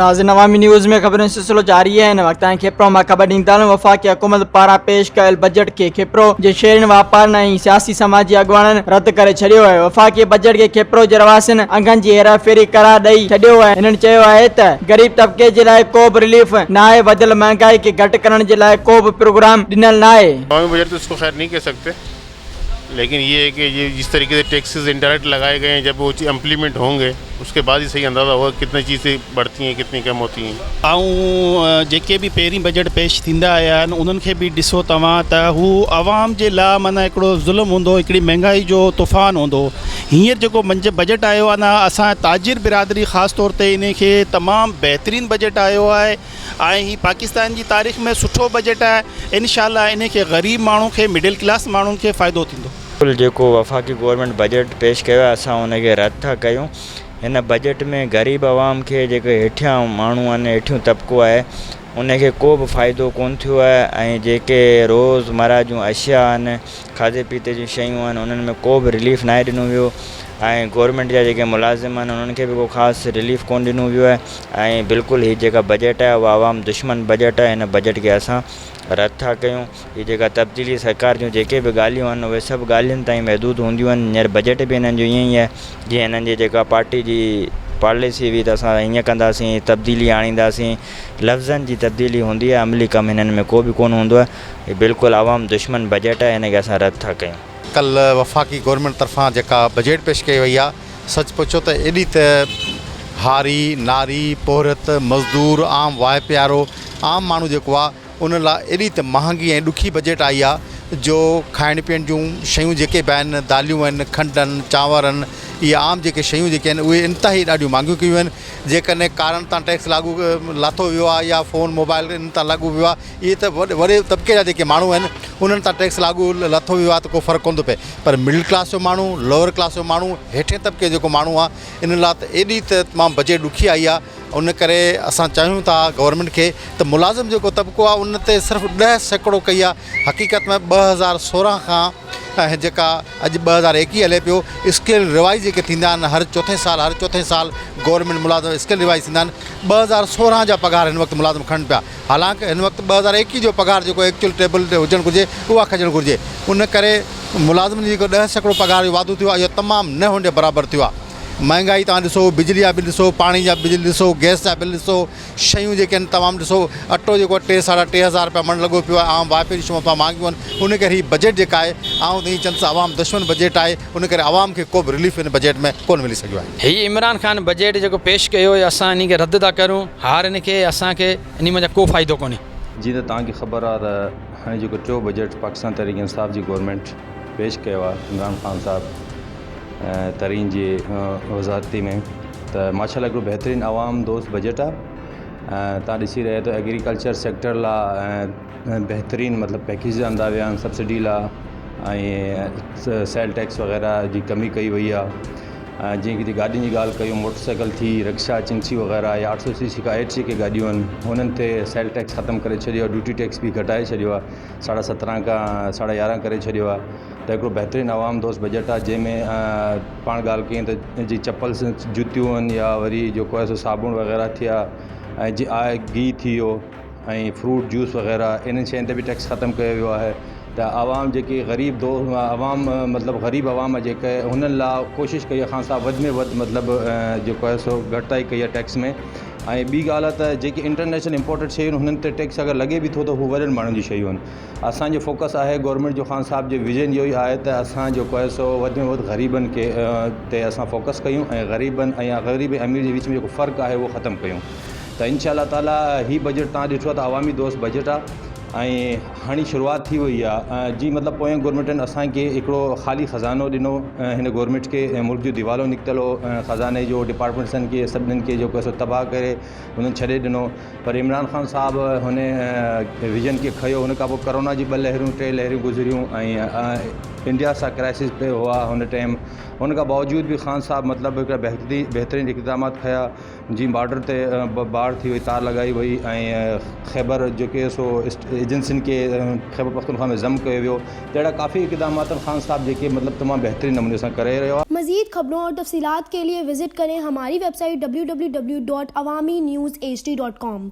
ناظرين عوامي نيوز ۾ خبرن جو سلسلو جاري آهي هن وقت تائين کيپرو مان خبر ڏيندا هلون وفاقي حڪومت پاران پيش ڪيل بجيٽ کي کيپرو جي شهرين واپارين ۽ سياسي سماجي اڳواڻن رد ڪري ڇڏيو آهي وفاقي بجيٽ کي کيپرو جي رهواسين انگن جي هيراڦيري قرار ڏئي ڇڏيو آهي هنن چيو آهي ته غريب طبقي جي لاء ڪو به رليف ناهي وڌيل مهانگائي کي گهٽ ڪرڻ جي لاء ڪو به پروگرام ڏنل ناهي. عوامي بجيٽ تو اس کو خير نهين ڪهه سڪتي ليڪن يي هي ڪي يي جس طريقي سي ٽيڪسز انڊائريڪٽ لگائي گئي هين جب وو امپليمينٽ هونگي اس ڪي بعد هي صحيح اندازه هوگا ڪتني چيزين بڙهتي هين ڪتني ڪم هوتي هين. ۽ جيڪي به پهرين بجيٽ پيش ٿيندا آيا آهن انهن کي به ڏسو توهان ته هو عوام جي لاء معنيٰ هڪڙو ظلم هوندو هڪڙي مهنگائي جو طوفان هوندو هينئر جيڪو بجيٽ آيو آهي نه اسان تاجر برادري خاص طور تي انهي کي تمام بهترين بجيٽ آيو آهي ۽ هي پاڪستان جي تاريخ ۾ سٺو بجيٽ آهي انشاء الله انهي کي غريب ماڻهو کي مڊل ڪلاس ماڻهن کي فائدو ٿيندو. بلڪل جيڪو وفاقي گورنمينٽ بجيٽ پيش ڪيو آهي اسان ان کي رد ٿا ڪيون هن بجيٽ ۾ غريب عوام کي جيڪي هيٺيان ماڻهو آهن هيٺيون طبقو آهي ان کي ڪو به فائدو ڪون ٿيو آهي ۽ جيڪي روز مره جون اشيا آهن کاڌي پيتي جون شيون آهن انهن ۾ ڪو به رليف ناهي ڏنو ويو ۽ گورنمينٽ جا جيڪي ملازم آهن انهن کي به ڪو خاص رليف ڪون ڏنو ويو آهي ۽ بلڪل هي جيڪا بجيٽ آهي اها عوام دشمن بجيٽ آهي هن بجيٽ کي اسان رد ٿا ڪيون هي جيڪا تبديلي سرڪار جون جيڪي به ڳالهيون آهن اهي سڀ ڳالهين تائين محدود هونديون آهن هينئر بجيٽ به هنن جو ائين ئي آهي جيئن هنن جي جيڪا پارٽي جي پاليسي هئي ته اسان هيئن ڪنداسين تبديلي آڻينداسين لفظن جي تبديلي هوندي آهي عملي ڪم هنن ۾ ڪو به ڪونه هوندو آهي هي بلڪل عوام دشمن بجيٽ آهي هن کي اسان رد ٿا ڪيون. ڪلهه وفاقي گورنمينٽ طرفان جيڪا بجيٽ پيش ڪئي وئي آهي سچ پڇو ته ايڏي ته هاري، ناري، پورهيت، مزدور، عام واهپيارو، عام ماڻهو جيڪو آهي ان لاء ايڏي ته مهانگي ۽ ڏکي بجيٽ آئي آهي جو کائڻ پيئڻ جون شيون جيڪي به آهن داليون آهن، کنڊ آهن، چانور آهن اهي عام جيڪي شيون جيڪي آهن اهي انتهائي ڏاڍيون مهانگيون ڪيون ويون آهن جيڪڏهن ڪارن تان ٽيڪس لاڳو لاٿو ويو آهي يا فون موبائل انهن تان لاڳو ويو آهي اهي ته وڏي طبقي جا جيڪي ماڻهو آهن انهن تان ٽيڪس لاڳو لاٿو ويو آهي ته ڪو فرق ڪونه ٿو پئي پر مڊل ڪلاس جو ماڻهو لوئر ڪلاس جو ماڻهو هيٺين طبقي جو جيڪو ماڻهو آهي ان لاء ته ايڏي ته تمام بجيٽ ڏکي آئي آهي ان ڪري اسان چاهيون ٿا گورنمينٽ کي ته ملازم جيڪو طبقو آهي ان تي صرف 10% ڪئي آهي حقيقت ۾ 2016 کان ۽ جيڪا اڄ 2021 هلي پيو اسڪيل ريوائز جيڪي ٿيندا آهن هر چوٿين سال هر چوٿين سال گورنمينٽ ملازم اسڪيل ريوائز ٿيندا آهن 2016 جا پگهار هن وقت ملازم کڻن پيا حالانڪ هن وقت 2021 جو پگهار جيڪو ايڪچوئل ٽيبل تي هجڻ گهرجي اها کڄڻ گهرجي ان ڪري ملازمن جي جيڪو 10% پگهار جو واڌو ٿيو آهي اهو تمام نه هئڻ جي برابر ٿيو آهي مهنگائي توهان ڏسو بجلي جا بل ڏسو پاڻي جا بل ڏسو گئس جا بل ڏسو شيون جيڪي آهن تمام ڏسو اٽو جيڪو آهي ٽي ساڍا ٽي هزار رپيا مڻ لڳو پيو آهي عام واهپي جون شيون تمام مهانگيون آهن ان ڪري هي بجيٽ جيڪا آهي آئون ته ائين چوندس عوام دشمن بجيٽ آهي ان ڪري عوام کي ڪو به رليف هن بجيٽ ۾ ڪونه ملي سگهيو آهي. هي عمران خان بجيٽ جيڪو پيش ڪيو آهي اسان انهي کي رد ٿا ڪريون هارين کي اسان کي انهي منجهان ڪو فائدو ڪونهي. جيئن ته توهان کي خبر آهي ته هاڻي جيڪو ٽيون بجيٽ پاڪستان تحريڪ انصاف جي گورنمينٽ پيش ڪيو آهي عمران خان صاحب ترين جي وزارتي ۾ ته ماشاء الله هڪڙو بهترين عوام دوست بجيٽ آهي ۽ تان ڏسي رهيا ته ايگريڪلچر سيڪٽر لاء بهترين مطلب پيڪيج آندا ويا آهن سبسڊي لاء ۽ سيل ٽيڪس وغيره جي ڪمي ڪئي وئي آهي ۽ جيئن ڪٿي گاڏين جي ڳالهه ڪيون موٽر سائيڪل ٿي رڪشا چنگچي وغيره يا 800 سي سي کان هيٺ جيڪي گاڏيون آهن انهن تي سيل ٽيڪس ختم ڪري ڇڏيو آهي ڊيوٽي ٽيڪس به گهٽائي ڇڏيو آهي ساڍا سترهن کان ساڍا يارهن ڪري ڇڏيو آهي ته هڪڙو بهترين عوام دوست بجيٽ آهي جنهن ۾ پاڻ ڳالهه ڪيون ته جي چپلس جوتيون آهن يا وري جيڪو آهي سو صابڻ وغيره ٿيا ۽ جي آء گيهه ٿي ويو ۽ فروٽ جوس وغيره انهن شين تي به ٽيڪس ختم ڪيو ويو آهي ته عوام جيڪي غريب دو عوام مطلب غريب عوام جيڪي هنن لاء ڪوشش ڪئي آهي خان صاحب وڌ ۾ وڌ مطلب جيڪو آهي سو گهٽتائي ڪئي آهي ٽيڪس ۾ ۽ ٻي ڳالهه آهي ته جيڪي انٽرنيشنل امپورٽيڊ شيون آهن هنن تي ٽيڪس اگر لڳي به ٿو ته هو وڏن ماڻهن جون شيون آهن اسانجو فوڪس آهي گورنمينٽ جو خان صاحب جو ويزن اهو ئي آهي ته اسان جيڪو آهي سو وڌ ۾ وڌ غريبن کي تي اسان فوڪس ڪيون ۽ غريبن ۽ غريب ۽ امير جي وچ ۾ جيڪو فرق آهي اهو ختم ڪيون ته انشاء الله تعالي هي بجيٽ تان ڏٺو آهي ته عوامي دوست بجيٽ آهي ۽ هاڻي شروعات ٿي وئي آهي جي مطلب پوئين گورنمينٽن اسانکي هڪڙو خالي خزانو ڏنو هن گورنمينٽ کي ۽ ملڪ جو ديوالو نڪتل هو خزاني جو ڊپارٽمينٽسن کي سڀنين کي جيڪو سو تباهه ڪري هنن ڇڏي ڏنو پر عمران خان صاحب هن ويزن کي کنيو هن کان پوء ڪرونا جي ٻه لهرون ٽي لهريون گذريون ۽ انڊيا سان ڪرائسس پيو هئا هن ٽائيم ان کان باوجود به خان صاحب مطلب هڪڙا بهترين بهترين اقدامات کنيا جيئن بارڊر تي باڙ ٿي وئي تار لڳائي وئي ۽ خيبر جيڪي سو ايجنسين کي خيبر پختونخوا ۾ ضم ڪيو ويو ته اهڙا ڪافي اقدامات خان صاحب جيڪي مطلب تمام بهترين نموني سان ڪري رهيو آهي. مزيد خبرون اور تفصيلات کے لئے وزٽ کرين ھماري web site www.awamiNewsHD.com.